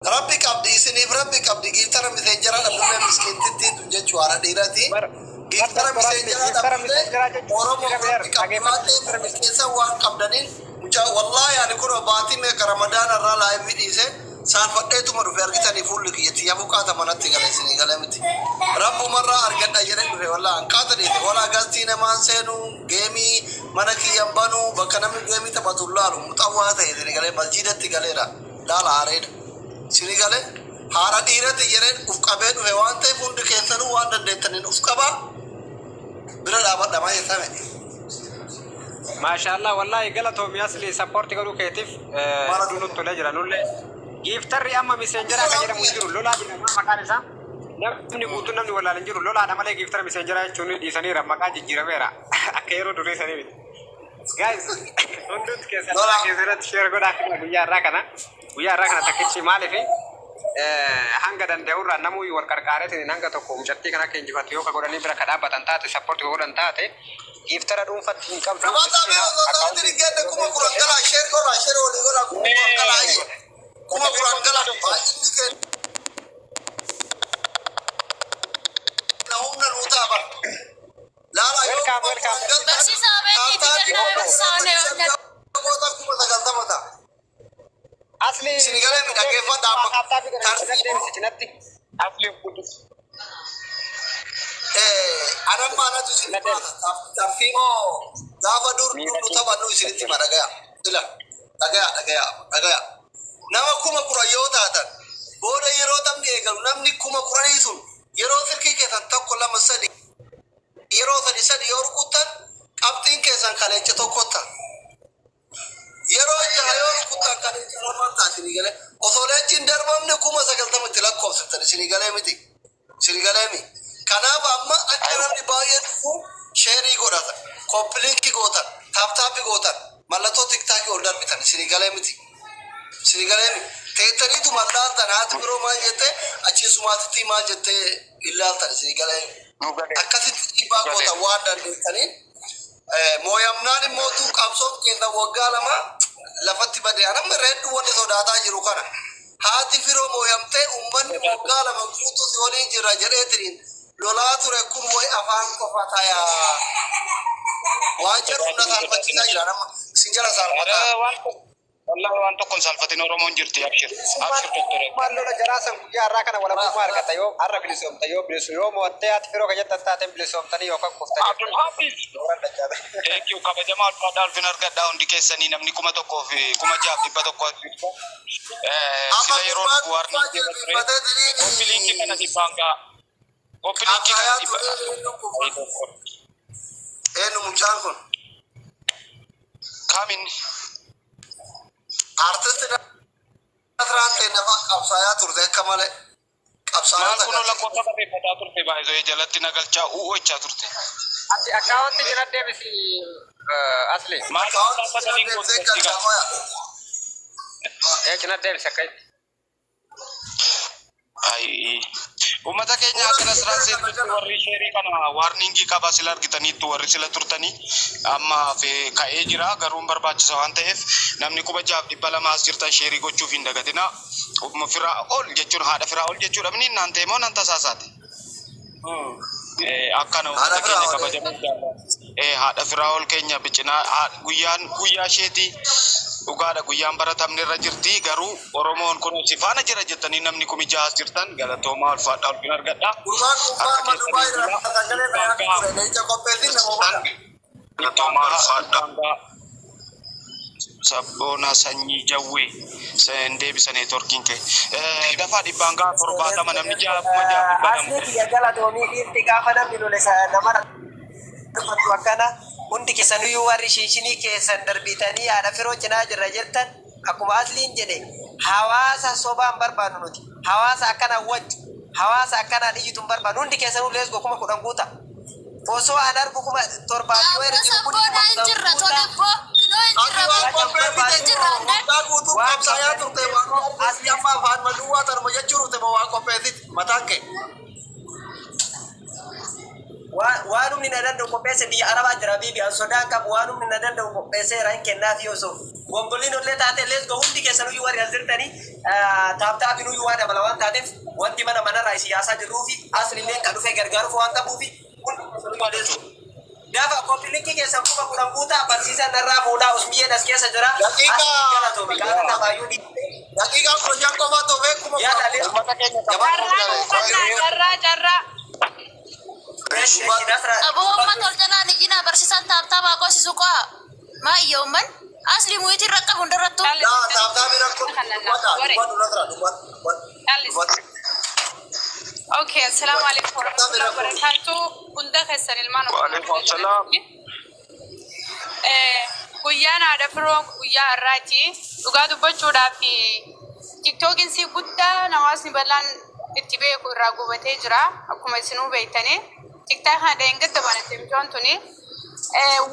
Rabbi qabdi isiniif, rabbi qabdi. Giiftara miseenjaraa dhabdullee miskiintittiin tun jechuu haadha dhiirati. Bar Giiftara bar miseenjaraa giiftara dhabdullee miseenjaraa jechuun Oromoo jira rabbi beer qabdi waan dhageeffadhu ta'eef giiftara hundi keessan waan qabdaniin mucaa wallaahi ani kun baatii meeqa ramadaana irraa laayivii dhiise saalfadheetuma dhufe argitanii fuulli kiyyatti yabuu qaata manatti gale isinii gale miti. Rabbumarraa argadha jedhee dhufe wallaahi an qaata dhiise walaa galtii namaan seenuu geemii mana kiyyan banuu bakka namni geemii taphatu hin laalu muxawwaa ta'e isinii galee masjiidatti galeera laala areeda. Sini gale haadha dhiirati jedheen uf qabee dhufe waan ta'eef hundi keessanuu waan dandeettaniin uf qabaa bira dhaabadha maal jettame. Maashaallah, wallahi galatoomi asli support godhuu keetiif hedduu nutti tolee jira. Nullee giiftarri amma miseenjaraa kan jedhamu hin jiru, lolaa jedhama maqaan isaa. Namni guutuun namni wallaal hin jiru lolaadha malee giiftara miseenjaraa jechuun dhiisaniira, maqaan jijjiirameera akka yeroo durii sanii miti. Guys, hundumti keessan Lolaa. keessatti share godhaa kana guyyaa irraa kana, guyyaa irraa kana takkichi maaliif hanga danda'urraa namuu wal qarqaareetiin hanga tokko mucattii kana akka injifattu yoo ka godhanii bira ka dhaabbatan taate, support ka godhan taate, giiftara dhuunfatti hin qabdu. Namoota mee osoo sa'aatiin hin geenne 10,000 galaa, share godhaa, share walii godhaa, 10,000 galaa ayye 10,000 galaa, baay'inni keenya humna nuu ta'a bara. Laala yoo Welcome, kuma welcome. kudhan galtan Barsiisaa beektii taaptaabii kennaa barsiisaa kuma goota 90,000 ta'a. Asli Isin galee mi dhaggeeffadha amma tap tap godhan cinatti tartiiba. deemsi cinatti. Asli guddis. Anamma anatu isin Cinatti deemsi. baasa tartiiboo gaafa dur dur nu taphannu isinitti hima, dhagaya ila, dhagaya, dhagaya, dhagaya. Nama 10,000 yoo taatan booda yeroo taphni eegalu namni 10,000 sun yeroo silkii keessan tokko lama sadi yeroo sadi sadi yoo rukuttan qabxiin keessan kaleenca tokko ta'a. Yeroo jaha yoo rukuttan kaleenca lamaan ta'a isinii galee. Osoo leenci hin darbamne 90,000 itti lakkoofsiftan isinii galee miti. Isinii galee mi. Kanaaf amma akka namni baay'ee dhufu share godhatan, copy link gootan, tap tap gootan, mallattoo TikTokii ol darbitan isinii galee miti. Isinii galee mi. Teettaniitu mallaaltan haati biroo maal jettee achi sumaatitti maal jettee ilaaltan isinii galee mi. Nu galee. Akkasitti dhiibbaa Nu galee. gootan waan dandeessaniin. Mooyamnaan immoo tu qabsoon keessa waggaa 2 lafatti bade. Anamma irra hedduu wanni sodaataa jiru kana. Haati firoo mooyamtee uummanni waggaa 2 guutuu si waliin jira jedheetiin lolaa ture kun wayi afaan qofa tayaa. Waan jedhu na saalfachiisaa jira nama isin jala saalfataa. Waan wallahi waan tokko hin saalfatin, Oromoon jirti, abshir. Abshir doktora. Maal lola jaraa san guyyaa har'aa kana walabummaa argata yoo har'a bilisoomta, yoo bilisu yoo mo'attee haati firoo ka jettan taateen bilisoomtanii yookaan kuftanii. Abdul Hafiz. Dooran dachaata. Thank you, kabajamaa ulfaadhaa ulfina argadhaa hundi keessanii, namni 1600 as jirtu. Amma Sila yeroo gurbaan dhufu waarni gurbaa jira ture. jilbiinfatee Copy link kana dhibbaan ga'a. Copy link kana qabsaayaa dhibba. ture. Eenyu mucaan kun? Kamin? Artisti Nasraan ta'e nafa qabsaayaa turte akka malee. Maal Qabsaayota kunoo galche. Lakkoofsa barreeffataa turte, baay'ee jalatti nagalchaa u'ochaa turte. Ati akkaawwanti jala deebisi asli. Maal Akkaawwanti lakkoofsa jala sadiin deebisee gootu galchaa moya. Ee, cina deebisi akka Ai. Uummata keenya akka Nasraan seentutti warri share kana warning qaba sila argitaniittu, warri sila turtanii amma ka'ee jira, garuu hin barbaachisa waan ta'eef namni 6,200 as jirtan share gochuuf hin dagatina. Firaa ol jechuun haadha firaa ol jechuudha mini naan ta'e moo nan tasaasaati? Akkana Haadha uummata keenya firaa ol. Kabajamoo jaalladha. Haadha firaa ol keenya bicinaa guyyaan guyyaa isheeti dhugaadha, guyyaan baratamne irra jirti, garuu Oromoon kun si faana jira jettanii namni 6,000 as jirtan galatoomaa, ulfaadhaa, ulfina argadha. Gurbaan gurbaa Harka amma Dubaay keessanii irraa sagalee bulaa. dhayaa ture. Leenca qopheessin nama godha. Galatoomaa, ulfaadhaa. Sabboona sanyii jawwee sen deebisa networkiin kee. Dafaa dhibbaan gaha, 70 namni jaha 6,200. Asli kiyya galatoomii, dhiirti gaafa namni lole nama dubbatu akkana. Hundi keessaniyyuu warri shinshinii keessan darbitanii haadha firoo cinaa jirra jettan, akkuma asliin jedhe hawaasa sobaan barbaannu nuti, hawaasa akkanaan waccu, hawaasa akkanaan iyyitu hin barbaannu. Hundi keessanuu let's go, 10,000 guuta. Osoo an argu 7,000 yoo irra jiru kun Sabboonaa 10,000 hin jirra guuta. tole boo kinoo hin Ati jirra waan bara qopheessite hin jirra ande. Waggaa guutuu Waan qabsaayaa turte, waan qopheessite amma afaan maduwwaa tanuma jechuu turte moo waan qopheessite mataan kee? Waan humni na danda'u qopheesse. Biyya arabaa jira biibi an sodaan qabu, waan humni na danda'u qopheesseera, hin kennaafi osoo Bomboliin illee taate let's go. Hundi keessanuyyuu warri as jirtanii tap tapinuyyuu waa dabala waan taateef, wanti mana manarraa isin yaasaa jirruu fi aslillee kan dhufee gargaaruuf waan qabuufi hundi keessanuyyuu let's go. Gaafa copy linkii keessan 10,000 guutaa, barsiisaan narraa fuudhaa, usmiyyeen as keessa jira. Daqiiqaa- As galatoomi qaama tapaayyuu dhiibee. Daqiiqaa 15 qofa toofee kuma Yaada 10. let's go. Uummata keenya Carraa nuu kennaa, carraa, carraa. Aboo, uummata ol jalaan iyyinaa, barsiisaan tap tapaa qosisu qo'a. Maa iyya uumman? Asli muyitiin rakka hundarrattu. Yaa tap tapii rakkoo dubbata dubbatu nasra dubbatu dubbatu. Okay, assalamu alaikum warahmatullahi wabarakatuh. Hunda keessan ilmaan Waalaikum salaam. Guyyaan haadha firoo guyyaa har'aati. Dhugaa dubbachuudhaaf TikTokiin si guddaa nawaasni bal'aan itti beeku irraa gubatee jira. Akkuma isinuu beektanii. TikTok kana dheengadda banate mucaan tuni.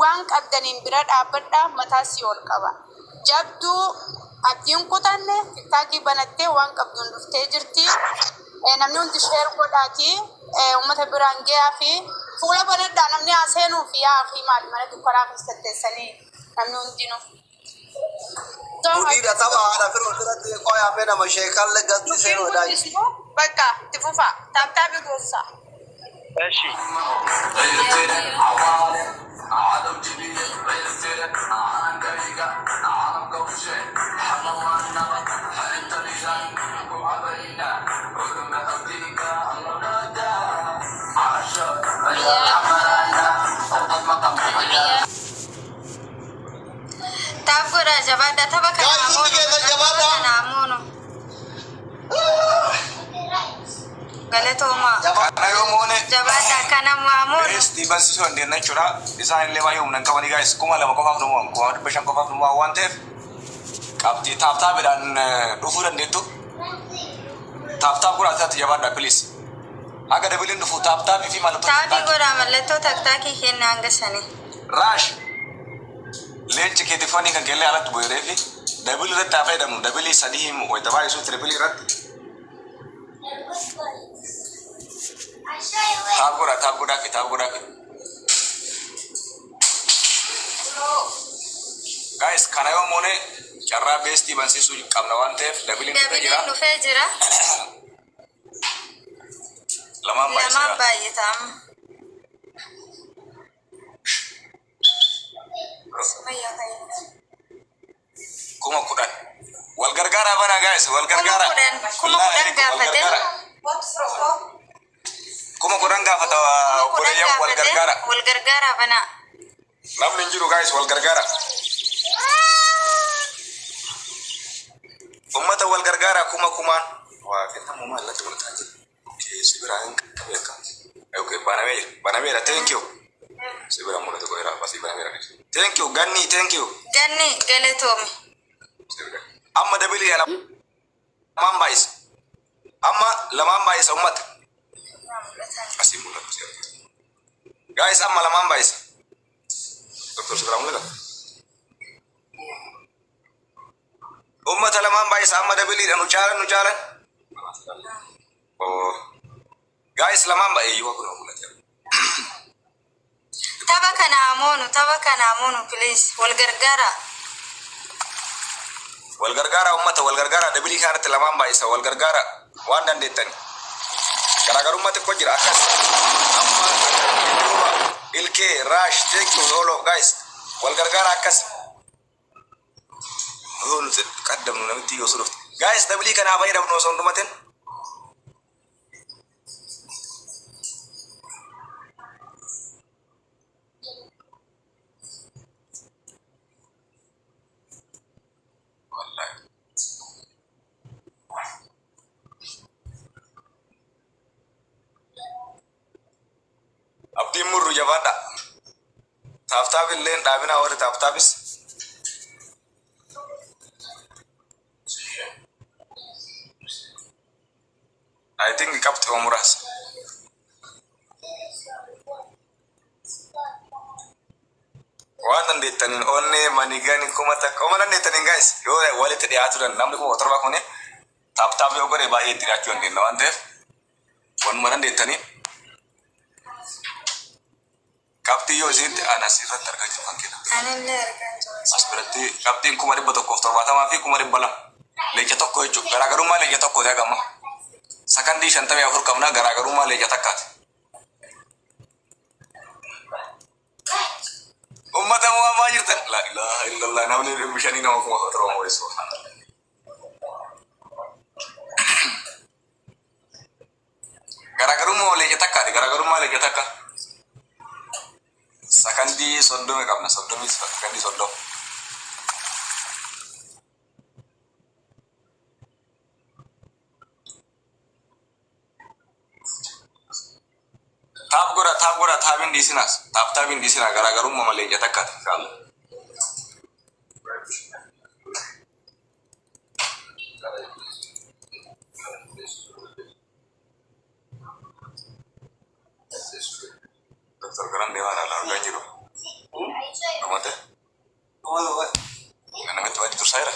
Waan qabdaniin bira dhaabbadhaa, mataa si ol qaba. Jabduu abdiin kutanne TikTokii banattee waan qabduun dhuftee jirti. Namni hundi share godhaati. Uummata biraan gahaa fi fuula banadhaa, namni haa seenuu fi yaa fi maali mana dukkanaa keessatti teessanii namni hundinuu. Guddiidha tapha haadha firoo biratti qoyaa fee nama sheekalle gatti seenuu dha. Bakka itti fufa. Tap tapii gosa. እሺ። Tap godhaa, jabaadhaa, tapha kana. Guys, hundi keessan jabaadhaa. Kana ammoonu. Galatoomaa. Kana yoo moone Jabaadhaa, kana ammoonu. Beestii barsiisuu dandeenya jechuudha. Isaan illee baay'ee humna hin qabanii guys. 2000 qofaaf nu mo'an. 500 qofaaf nu mo'an waan ta'eef qabxii tap tapiidhaan dhufuu dandeettu. Tap tap godhaa, isaatti jabaadhaa, please. Haga dabiliin dhufu tap tapii fi mallattoo Tapii godhaa, mallattoo taktaakii kenna hanga sanii. Raash leenci keetifanii kan kellee alatti bu'eeree fi dabilii irratti haa fayyadamnu. Dabilii sadii himu wayita baay'isuu triplii irratti. Tap godhaa, tap godhaa fi tap godhaa fi. Guys, kana yoo moone carraa beestii bansiisuu qabna waan ta'eef dabiliin dhufee jira. Dabiliin dhufee jira. Lamaan Lamaan baay'iseera. baay'ata amma. Sumayyaa fayyada. 10,000. Wal gargaaraa banaa guys, wal gargaaraa. 10,000, 10,000 Wal gaafate. gargaaraa. 10,000 gaafata 10,000 obboleeyyan, wal gaafate. gargaara. Wal gargaaraa banaa. Namni hin jiru guys, wal gargaara. Ummata wal gargaara kuma kumaan. Waa kennamu maallatti wal ta'aa jira. Okay, si biraa hin qabu akka. Okay, banameera. Banameera, thank you. Si biraa mul'atu godheera, basii banameera. Thank you, Ganni, thank you. Ganni, galatoomi. Si biraa. Amma dabilii lamaan baay'isa. Amma lamaan baay'isa ummata. Asii mul'atu si argita. Guys, amma lamaan baay'isa. Doktor, si biraa mul'ata. Ummata, lamaan baay'isa amma dabiliidha, nu caalan, nu caalan. Oh. Guys, lamaan baay'ee iyyuu kun mul'ata. Tapha kana amoonu, tapha kana amoonu, please. Wal gargaaraa. Wal gargaara ummata, wal gargaara, dabilii kanatti lamaan baay'isa, wal gargaara waan dandeettani. Garaagarummaa xiqqoo jira akkas. Amma duuba ilkee raash, thank you all of guys. Wal gargaara akkas. Osoo nuti qaddamnu namitti yoo dhufte. Guys, dabilii kanaa fayyadamnu osoo hin dhumatin. Wallahi. Abdiin murru, jabaadha. Tap tap illee hin dhaabinaa warri tap tapis. I think qabxii muraasa. Waan dandeettaniin onnee manigani 1000 oma dandeettaniin guys, yoo walitti dhiyaatu danda'u namni 7,000 kuni tap tap yoo godhe baay'ee itti dhiyaachuu dandeenya waan ta'eef wanuma dandeettaniin. Qabxii yoo isinitti ana asirratti argaa jiru kan kenna. Anillee argaa jira. As biratti qabxiin 170,000 fi 200,000. Leenca tokko jechuudha. Garaagarummaa leenca tokkooti hagama. Sakandii 54 qabna garaagarummaa leenca takkaati. Uummata mo'amaa jirtan. La ilaha illallah namni 500 nama 7,000 mo'e subhaanallah. Garaagarummaa leenca takkaati. Garaagarummaa leenca takka. Sakandii 30 qabna. 30 sakandii 30. Tap godha tap godha taabiin dhiisinaas. Tap taabiin dhiisinaa garaagarummaa leenca takkaati. Inshallah. Doktor Garan deemaa dha argaa jiru. Dhumate. Namatti wajji tursaa jira.